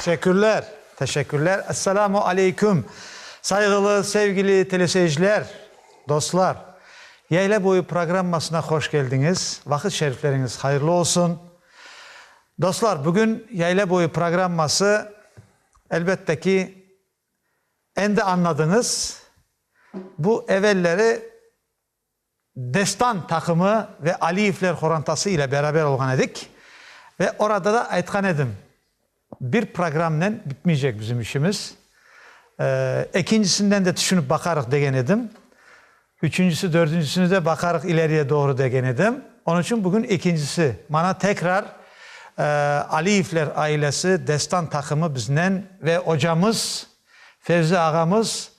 Teşekkürler, teşekkürler. Esselamu aleyküm, sayğılı, sevgili teleseyirciler, dostlar. Yayla boyu programmasına hoş keldiñiz. Vaqıt şerifleriñiz hayırlı olsun. Dostlar, bugün Yayla boyu programması, elbette ki, endi añladıñız, bu evelleri Destan taqımı ve Aliyevler horantası ile beraber olğan edik ve orada da aytqan edim, bir programnen bitmeycek bizim işimiz, ekincisinden de tüşünip baqarıq degen edim, üçüncisi, dördüncisini de baqarıq ileriye doğru degen edim. Onıñ içün bugün ekincisi, mana tekrar Aliyevler ailesi, Destan taqımı biznen ve ocamız Fevzi ağamız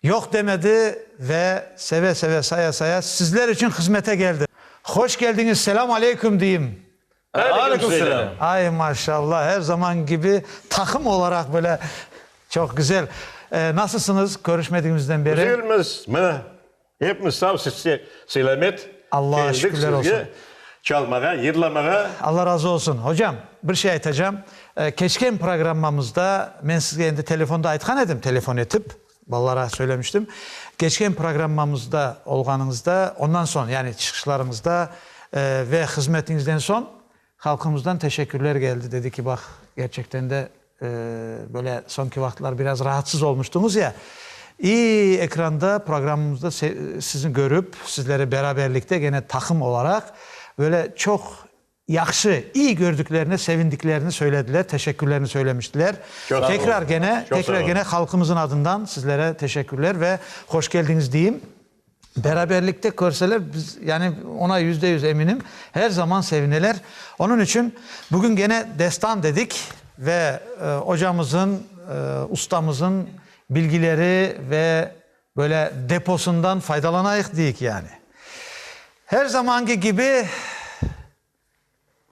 Yoq demedi ve seve-seve, saya-saya sizler içün hızmete geldi. Hoş keldiñiz, selâm aleyküm deyim. Aleyküm selâm. Ay, maşallah, her zaman kibi taqım olaraq böyle çoq güzel. Nasılsıñız, körüşmedigimizden beri? Güzelmiz, mına, hepimiz sağ, selâmet. Allağa şükürler olsun. Keldik sizge çalmağa, yırlamağa. Alla razı olsun. Hocam, bir şey aytacam. Keçken programmamızda men sizge endi telefonda aytqan edim, telefon etip. Balalara söylemiştim. Keçken programmamızda olğanıñızda, ondan soñ, yani çıqışlarıñızda ve hızmetiñizden soñ halqımızdan teşekkürler geldi. Dedi ki, baq, kerçekten de böyle soñki vaqıtlar biraz rahatsız olmuştıñız ya. İ ekranda programmamızda sizni körip, sizleri beraberlikte gene taqım olaraq böyle çoq Yahşı, iyi gördüklerine sevindiklerini söylediler, teşekkürlerini söylemiştiler. Çoq sağ Tekrar olun. gene, Çoq sağ tekrar olun. gene halqımızın adından sizlere teşekkürler ve hoş keldiñiz deyim. Beraberlikte körseler, biz, yani ona %100 eminim, her zaman sevineler. Onıñ içün bugün gene destan dedik ve ocamızın, ustamızın bilgileri ve böyle deposından faydalanayıq deyik yani. Her zamanki kibi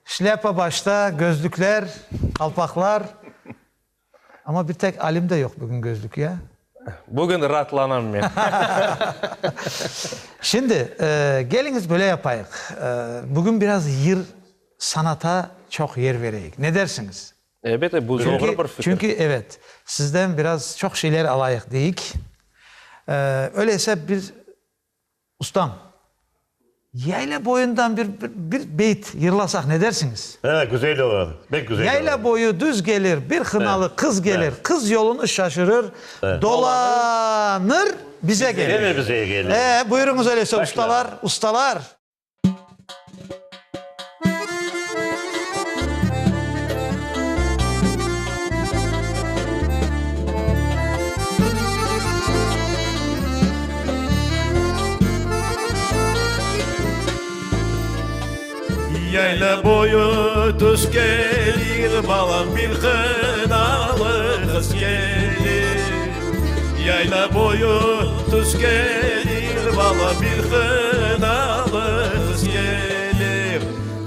şlâpa başta, gözlükler, qalpaqlar. Amma bir tek Alimde yoq bugün gözlük ya. Bugün raatlanam men. Şimdi, keliñiz böyle yapayıq. Bugün biraz yır sanata çoq yer vereyik. Ne dersiñiz? Elbette, bu doğru bir fikir. Çünki, evet, sizden biraz çoq şeyler alayıq deyik. Öyleyse bir, ustam, yayla boyundan bir bir beyt yırlasaq ne dersiñiz? He, güzel olur, pek güzel olur. Yayla boyu düz gelir, bir hınalı qız gelir, qız yolunı şaşırır, dolanır, bize gelir. Gene bize gelir. He, buyurıñız öyleyse, ustalar, ustalar. Yayla boyu tüz kelir, balam, bir hınalı qız kelir. Yayla boyu tüz kelir, balam, bir hınalı qız kelir.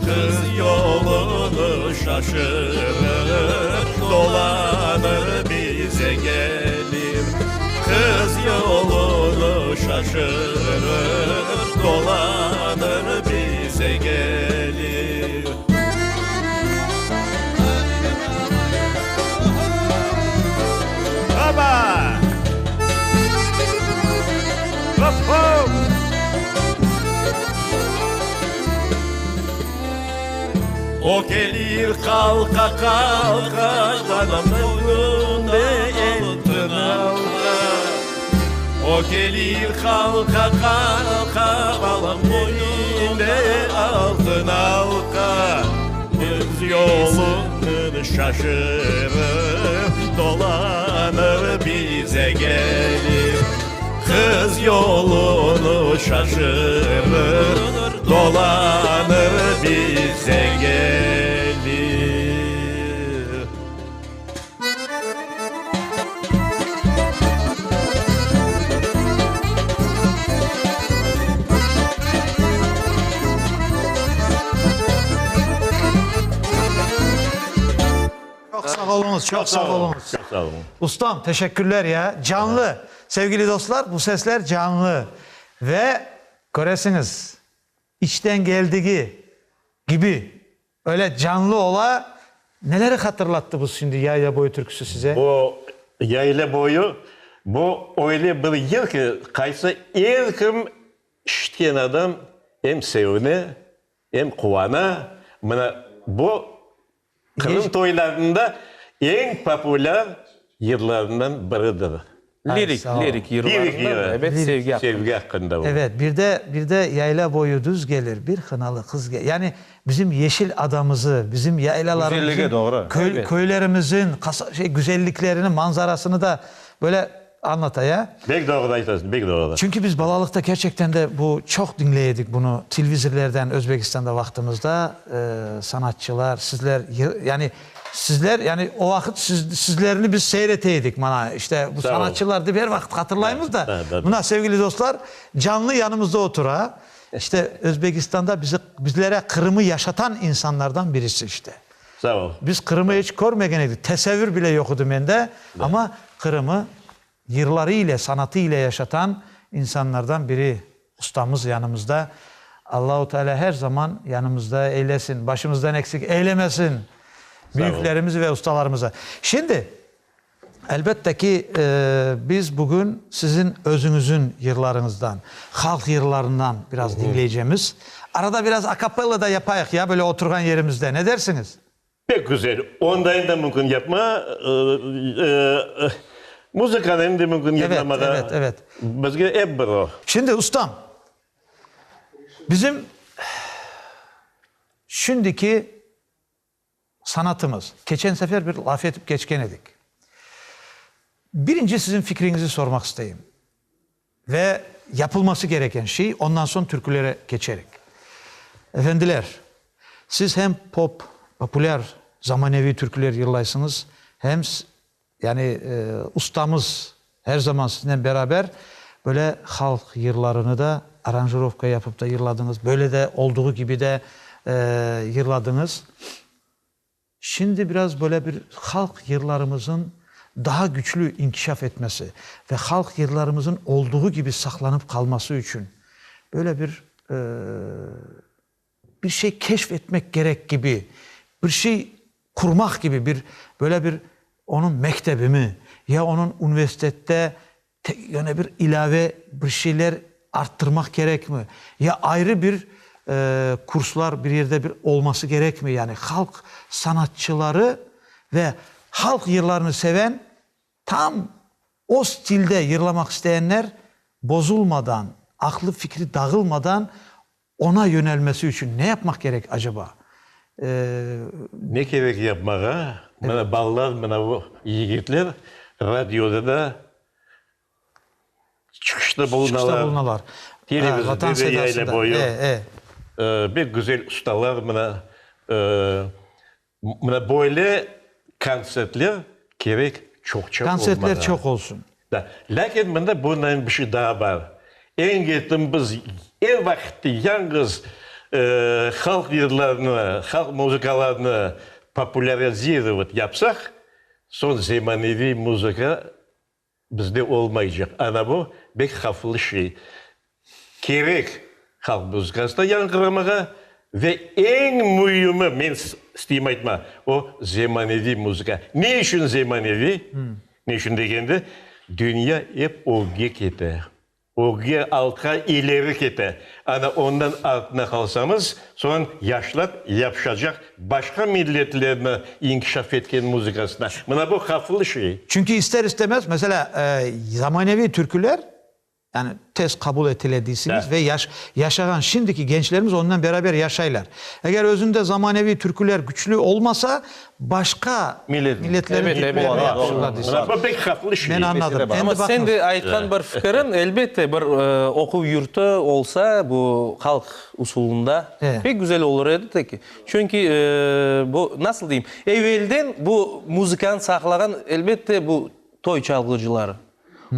Qız yolunı şaşırır, dolanır bize kelir. Qız yolunı şaşırır, dolanır bize kelir. Oba! Hop, hop! O kelir qalqa, qalqa, Canım boynunda altın alqa. O kelir qalqa, qalqa, Balam boynunda altın alqa. Qız yolunı şaşırıp, Dolanır bize gelir. Qız yolunı şaşırıp, Dolanır bize gelir. Çoq sağ oluñız, çoq sağ oluñız. Çoq sağ oluñ. Ustam, teşekkürler ya. Canlı. Sevgili dostlar, bu sesler canlı. Ve köresiñiz, içten geldigi kibi, öyle canlı ola. Neleri hatırlattı bu şimdi Yayla boyu türküsü size? Bu Yayla boyu, bu öyle bir yır ki, qaysı er kim işitken adam em sevine, em quvana. Mına bu Qırım toylarında eñ populâr yırlarından biridir. Lirik, lirik yırlarından, ebet, sevgi aqqında. Sevgi aqqında o. Evet, bir de, bir de Yayla boyu düz gelir, bir hınalı qız gelir. Yani bizim yeşil adamızı, bizim yaylalarımızın, Güzelligi, doğru. köy, köylerimizin qasa, şey, güzelliklerini, manzarasını da böyle añlata, ya. Bek doğru aytasıñ, bek doğru. Çünki biz balalıqta kerçekten de bu çoq diñley edik bunı televizorlerden Özbekistanda vaqtımızda, sanatçılar, sizler, yani sizler, yani o vaqıt siz, sizlerni biz seyir ete edik, mana, işte, bu sanatçılar dep er vaqıt hatırlaymız da, mına, sevgili dostlar, canlı yanımızda otura, işte, Özbekistanda bizi, bizlere Qırımı yaşatan insanlardan birisi, işte. Sağ ol. Biz Qırımı iç körmegen edik, tesevvür bile yoq edi mende, amma Qırımı yırları ile, sanatı ile yaşatan insanlardan biri ustamız yanımızda. Allahu Teala her zaman yanımızda eylesin, başımızdan eksik eylemesin büyüklerimizi ve ustalarımızı. Şimdi, elbette ki, biz bugün siziñ özüñizin yırlarıñızdan, halq yırlarından biraz diñleycemiz. Arada biraz akapella da yapayıq ya, böyle oturğan yerimizde, ne dersiñiz? Pek güzel. Ondayın da mümkün yapma. Muzıkanıñ da mümkün yapmamağa. Evet, evet, evet. Bizge ep bir o. Şimdi, ustam, bizim şimdiki sanatımız, keçen sefer bir laf etip keçken edik. Birinci siziñ fikriñizi sormaq isteyim. Ve yapılması gereken şey, ondan soñ türkülere keçerik. Efendiler, siz hem pop, populâr, zamaneviy türküler yırlaysıñız, hem, yani, ustamız her zaman siznen beraber böyle halq yırlarını da aranjirovka yapıp da yırladıñız, böyle de olduğı kibi de yırladıñız. Şimdi biraz böyle bir halq yırlarımızın daha güçlü inkişaf etmesi ve halq yırlarımızın olduğı kibi saqlanıp qalması içün böyle bir bir şey keşf etmek kerek kibi, bir şey qurmaq kibi bir böyle bir onıñ mektebimi ya onıñ universitette yani bir ilâve bir şeyler arttırmaq kerekmi? Ya ayrı bir kurslar bir yerde bir olması kerekmi? Yani halq sanatçıları ve halq yırlarını seven, tam o stilde yırlamaq isteyenler bozulmadan, aqlı fikri dağılmadan oña yönelmesi içün ne yapmaq kerek acaba? Ne kerek yapmağa? Mına balalar, mına bu yigitler radioda da çıqışta bulunalar. Televizorda da yayla boyu. Pek güzel ustalar mına. Mına böyle kontsertler kerek çoqça olmağa. Kontsertler çoq olsun. Da. Lâkin mında bundan bir şey daa bar. Eñ yettim biz er vaqıt yañğız halq yırlarını, halq muzıkalarını populârizirovat yapsaq, soñ zemaneviy muzıka Bizde olmaycaq. Ana bu bek havflı şey. Kerek halq muzıkası da yañğıramağa ve eñ müimi, men isteyim aytma, o zemaneviy muzıka. Ne içün zemaneviy? Ne içün degende, dünya ep ögge kete. Ögge, altqa, ileri kete. Ana ondan artına qalsamız, soñ yaşlar yapışacaq başqa milletlerni inkişaf etken muzıkasına. Mına bu havflı şey. Çünki ister-istemez, meselâ, zamaneviy türküler, yani tez qabul etile deysiñiz ve yaş, yaşağan şimdiki gençlerimiz ondan beraber yaşaylar. Eger özünde zamaneviy türküler küçlü olmasa, başqa milletlerniñ türkülerine yapışırlar deysiñiz. Mına bu pek havflı şey. Men añladım. Amma sen de aytqan bir fikiriñ, elbette, bir oquv yurtu olsa, bu halq usulında pek güzel olur edi teki. Çünki bu, nasıl deyim, evelden bu muzıkanı saqlağan, elbette, bu toy çalğıcıları.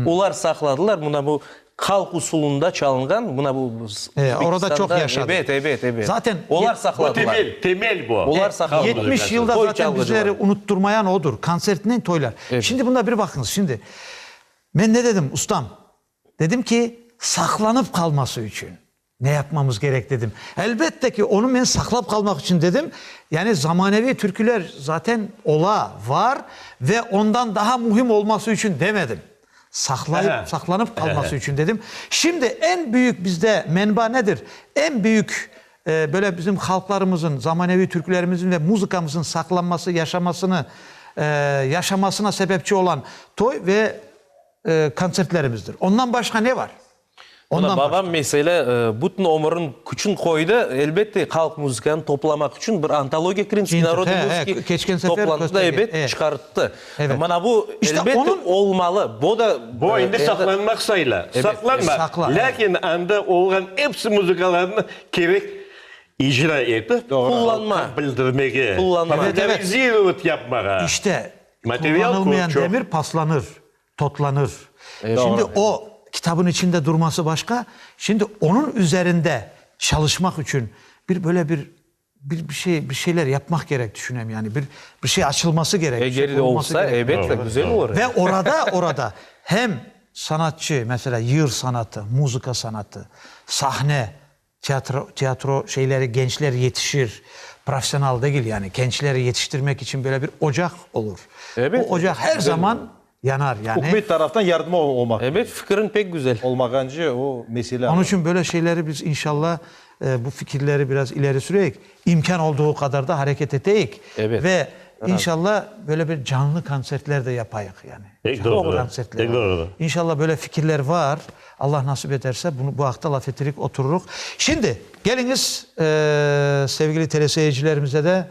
Olar saqladılar, mına bu halq usulında çalınğan, mına bu Orada çoq yaşadı. Ebet, ebet, ebet. Zaten olar saqladılar. Bu temel, temel bu. Olar saqladılar. 70 yılda zaten bizleri unutturmayan odur, kontsertnen toylar. Şimdi bunda bir baqıñız, şimdi men ne dedim, ustam? Dedim ki, saqlanıp qalması içün. Ne yapmamız kerek dedim. Elbette ki, onı men saqlap qalmaq içün dedim. Yani zamaneviy türküler zaten ola, var ve ondan daha mühim olması içün demedim. Saqlayıp, saqlanıp qalması içün dedim. Şimdi eñ büyük bizde menba nedir? Eñ büyük böyle bizim halqlarımızın, zamaneviy türkülerimizin ve muzıkamızın saqlanması, yaşamasını, yaşamasına sebepçi olan toy ve kontsertlerimizdir. Ondan başqa ne var? Mına babam, meselâ, bütün ömürin küçün qoydı, elbette, halq muzıkanı toplamaq içün bir antologiya Krımskiy narodnıy muzıki toplandı da, ebet, çıqarttı. Mına bu, elbette, olmalı. Bu da. Bu endi saqlanmaq sayıla. Saqlanmaq. Lâkin anda olğan episi muzıkalarnı kerek icra etip, qullanma, bildirmege, populârizirovat yapmağa. İşte, qullanılmayan demir paslanır. Totlanır. Şimdi o kitabın içinde durması başqa, şimdi onıñ üzerinde çalışmaq içün bir böyle bir bir bir şey bir şeyler yapmaq kerek tüşünem yani bir bir şey açılması kerek. Eger de olsa, elbette, güzel olur. Ve orada orada hem sanatçı, mesela yır sanatı, muzıka sanatı, sahne Teatro, teatro şeyleri gençler yetişir, professional degil yani, gençleri yetiştirmek içün böyle bir ocaq olur. Ebet. O ocaq her zaman yanar yani. Ükümet taraftan yardım olmaq kerek. Ebet, fikiriñ pek güzel. Olmağance o mesele. Onıñ içün böyle şeyleri biz inşallah bu fikirleri biraz ileri süreyik, imkân olduğu qadar da hareket eteyik. Ebet. Ve inşallah böyle bir canlı kontsertler de yapayıq yani. Pek doğru, pek doğru. İnşallah böyle fikirler var. Allah nasip eterse, bunı, bu aqta laf etirik, oturırıq. Şimdi, keliñiz, sevgili teleseyircilerimize de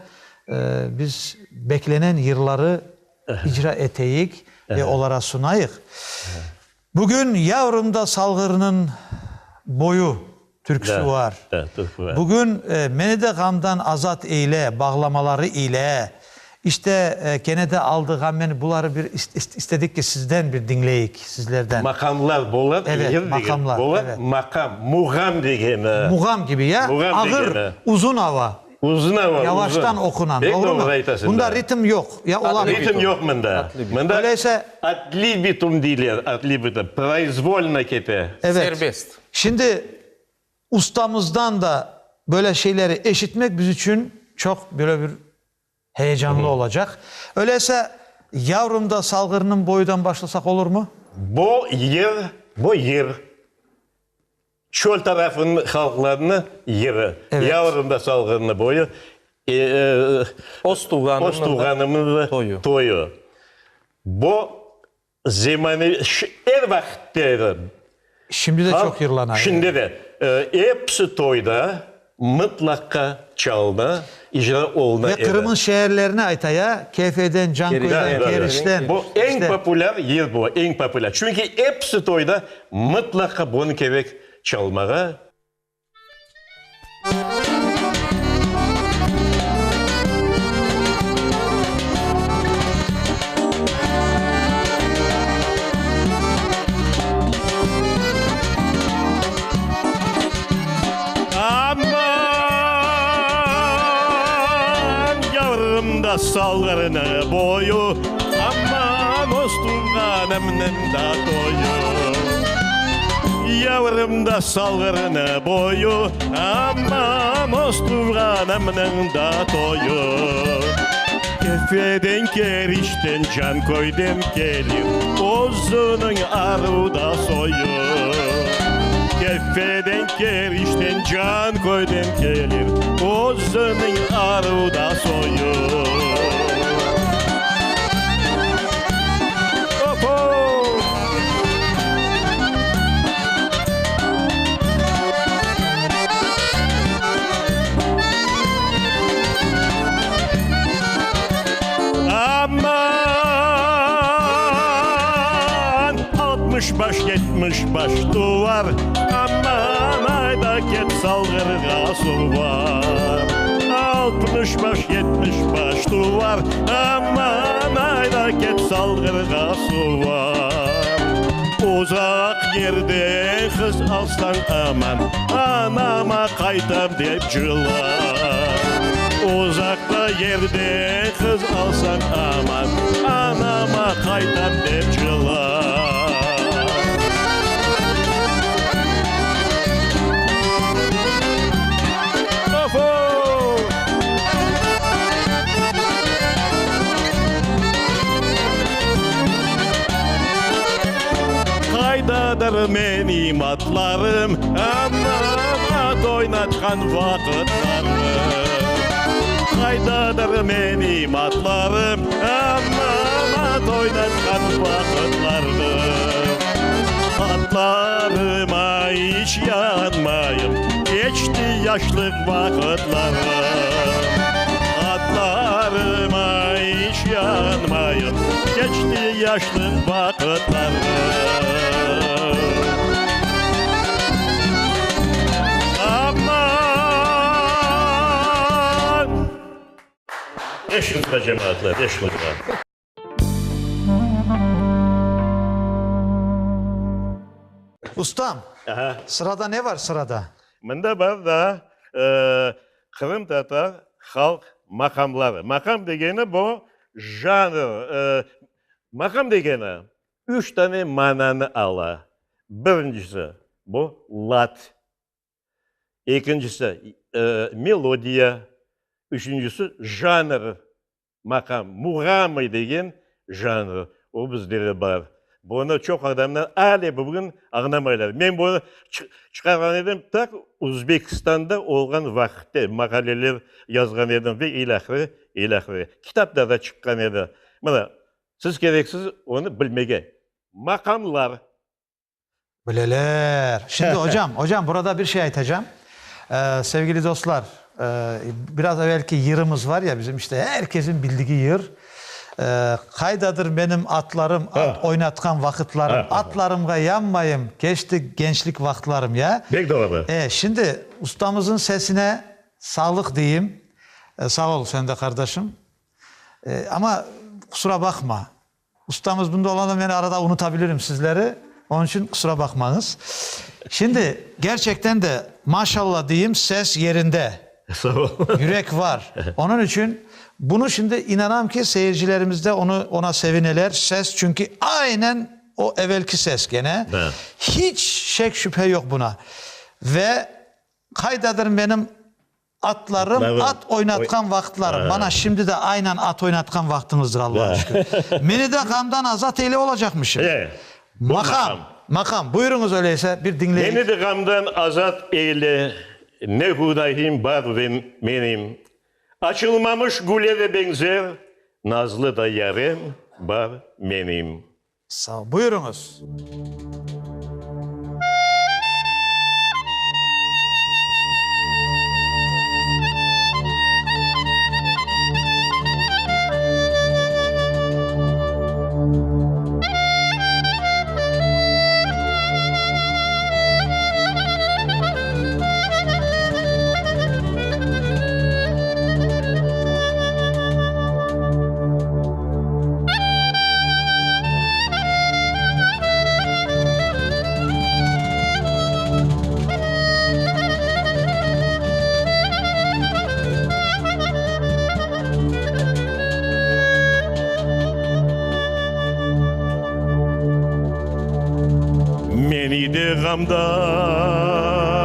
biz beklenen yırları icra eteyik ve olara sunayıq. Bugün Yavrumda Salğırnıñ boyu türküsü var. Bugün Meni de ğamdan azat eyle bağlamaları ile, işte, kene de aldı ğam meni, buları bir istedik ki, sizden bir diñleyik, sizlerden. Maqamlar bolar, Evet, yır degil, maqamlar, bolar evet. maqam, muğam degeni. Muğam kibi, ya? Muğam Ağır, degeni. uzun ava. Uzun ava, uzun. Yavaştan oqunan, Pek doğrumı? doğru aytasıñ, Bunda da. ritm yoq, ya olamı? Ritm yoq mında. Mında Öyleyse. Ad libitum deyler, ad libitum, proizvolno kete. Evet. Serbest. Şimdi ustamızdan da böyle şeyleri eşitmek biz içün çoq böyle bir heyecanlı olacaq. Öyleyse, Yavrumda Salğırnıñ boyudan başlasaq olurmı? Bu yır, bu yır çöl tarafınıñ halqlarınıñ yırı. Yavrumda Salğırnıñ boyu, Öz tuvğanımnıñ toyu. Bu Zemane, er vaqıt edi. Şimdi de çoq yırlana. Şimdi de. Episi toyda mıtlaqqa çalına, icra oluna Ve edi. Qırım'ın şeerlerini ayta ya, Kefeden, Canköyden, Keriçten. Bu eñ populâr yır bu, eñ populâr. Çünki episi toyda mıtlaqqa bunı kerek çalmağa. Aman, yavrım da salğırnı boyu, Aman, öz tuvğanımnıñ da toyu. Yavrım da salğırnı boyu, Aman, öz tuvğanımnıñ da toyu. Kefeden, Keriçten, Canköyden kelir, Özüniñ aruda soyu. Kefeden, Keriçten, Canköyden kelir, Özüniñ aruda soyu. Aman, 60 baş, 70 baş tuvar, Aman, ayda ket Salğırğa suv bar. 60 baş, 70 baş tuvar, Aman, ayda ket Salğırğa suv bar. Uzaq yerden qız alsañ, aman, Anama qaytam dep cıla. Uzaqta yerden qız alsañ, aman, Anama qaytam dep cıla. Qaydadır menim atlarım, Anam at oynatqan vaqıtlarım? Qaydadır menim atlarım, Anam at oynatqan vaqıtlarım? Atlarıma iç yanmayım, Keçti yaşlıq vaqıtlarım. Atlarıma iç yanmayım, Keçti yaşlıq vaqıtlarım. Aman! Eşqımızğa, cemaatlar, eşqımızğa. Ustam, sırada ne var sırada? Mında bar da qırımtatar halq maqamları. Maqam degeni bu janr. Maqam degeni üç tane mananı ala. Birincisi, bu lat. Ekincisi, melodiya. Üçüncisi, janr. Maqam, muğamı degen janr, o bizde de bar. Bunı çoq adamlar ale bugün añlamaylar. Men bunı çıqarğan edim taq Özbekistanda olğan vaqıtte, maqaleler yazğan edim ve ilâhre, ilâhre. Kitapta da çıqqan edi. Mına, siz kereksiz onı bilmege. Maqamlar. Bileler. Şimdi, ocam, ocam, burada bir şey aytacam. Sevgili dostlar, biraz evelki yırımız var ya, bizim işte er kesin bildigi yır. Qaydadır menim atlarım, at oynatqan vaqıtlarım, atlarımğa yanmayım, keçti gençlik vaqıtlarım, ya? Bek doğru. E, şimdi ustamızın sesine sağlıq deyim. Sağ ol sen de, qardaşım. Amma qusura baqma, Ustamız bunda olanda men arada unutabilirim sizleri, onıñ içün qusura baqmañız. Şimdi, gerçekten de, maşalla deyim, ses yerinde. Sağ ol. Yürek var. Onıñ içün bunı şimdi inanam ki, seyircilerimiz de onı, ona sevineler. Ses çünki aynen o evelki ses gene. Hiç şek-şübhe yoq buna. Ve qaydadır menim Atlarım, at oynatqan vaqıtlarım. Mana şimdi de aynan at oynatqan vaqtıñızdır, Allağa şükür. Meni de ğamdan azat eyle olacaqmışım. Maqam, maqam. Buyurıñız öyleyse, bir diñleyik. Meni de ğamdan azat eyle, ne günahim bar menim. Açılmamış güle de beñzer, nazlı da yarem bar menim. Sağ ol. Buyurıñız. Meni de ğamdan.